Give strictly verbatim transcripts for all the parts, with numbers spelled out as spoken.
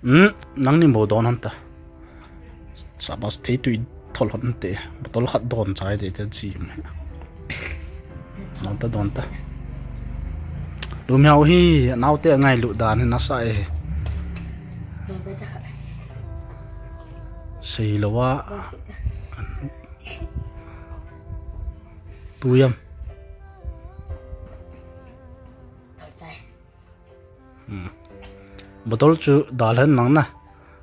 Hmm, nangni bou don hon ta. Sabas thei tui thol hon te. Bottle khat don chai te te chi. Don ta, don ta. Lumia hi, naote ngailu dan hi nasa e. Sei lou a. Tui am. Hmm. Bottle chu dal hen nang na.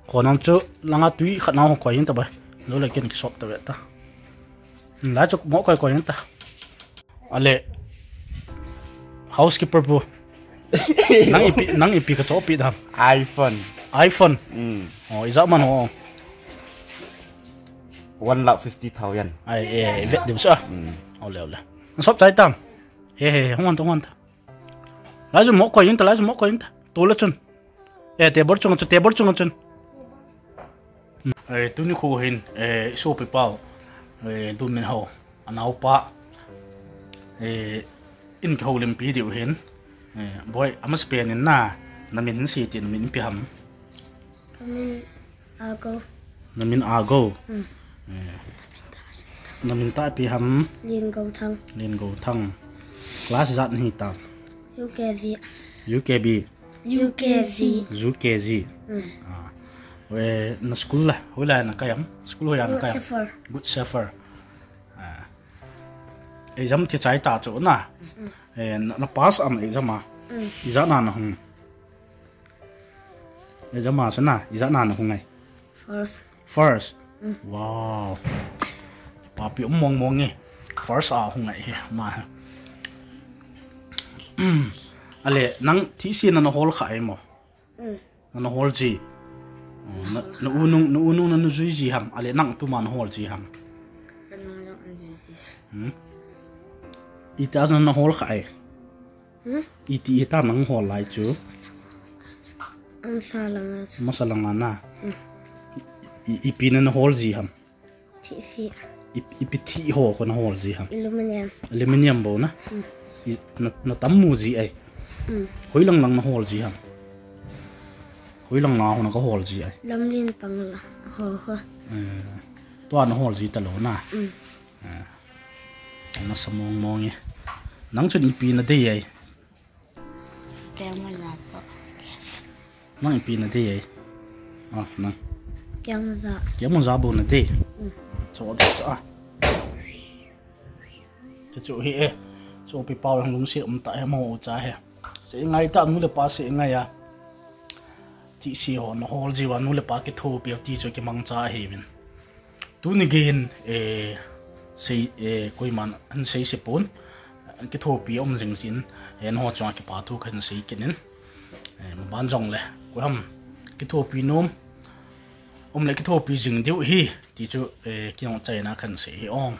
Kon ang chu langa tui khat nang koi in ta bai. Lo le ken kisop ta ve ta. Hmm, lai chu mo koi koi in ta. Ale. Housekeeper bu. Nang ipi, nang ipi ka chopi dam. iPhone. iPhone. Hmm. Oh, ija man ho. One lakh fifty thousand. Ai, eh, vet dim sa. Hmm. Ole, ole. Sop chai tam. He, he, hong an, hong an ta. Lai chu mo koi in ta, lai chu mo koi in ta. Tu la chun. Eh, table chung chu, table chung chun. Eh, tuni khu hin, eh, sopi pau. Eh, du min ho. Anau pa. Eh, in ke ho lim pi diu hin. Eh, boy, amas pen in na. Na min si ti na min pi ham. Kamin Ago. Na min Ago. Hmm. Eh. Na min ta pi ham. Lin Go Thang. Lin Go Thang. Class jat nahi ta. U K G. U K B. U K G. U K G. Hmm. Ah. We na school la. Hoilai na kai am. School hoilai na kai am. Good Shepherd. Good Shepherd. Ah. Exam ti chai ta chu na. Hmm. Eh, na, na pass am exam a. Hmm. Ija na na hung. Exam a sana, ija na na hung ai. First. First. Mm. Wow. Papi um mong mong e. First a hung ai he ma. Ale, nang thi si na na hol kha ai mo. Mm. Na na hol ji. Oh, na, na u nung, na u nung na na jui ji ham. Ale, nang tu ma na hol ji ham. Ka nung nung an jui ji. Hmm? Ita na na hol kha ai. Hmm? Iti ita nang hol lai chu. Masa langa chu. Masa langa na. Hmm. I, i, ipi na na hol ji ham. Thi si. I, ipi thi ho ko na hol ji ham. Aluminium. Aluminium bo na. Hmm. I, na, na tam mu ji ai. Hmm. Hoi lang lang na hol ji ham. Hoi lang na ho na ka hol ji ai. Lamlin pang la. Ho ho. Eh, tua na hol ji ta lo na. Hmm. Eh. Na sa mong mong e. Nang chun ipi na dei ai. Keng maja to. Nang ipi na dei ai. Ah, nang. Keng maja. Keng maja bo na dei. Mm. Cho de cho a. Chu chu hi e. Chu pi pau lang lungsi um ta he mo u cha he. Se ngai ta nu le pa se ngai a. Ti si ho na hol ji wa nu le pa kithopi ti chu kimang cha he vin. Tuni geiyin, eh, sei, eh, koiman an sei se pon, an kithopi um jing sin, eh, nangho chunga kipa thu kan sei kit in, eh, maban jong le, koi ham kithopi nom, um le kithopi jing diu hi, ti chu, eh, kinong chaina kan sei hi ong.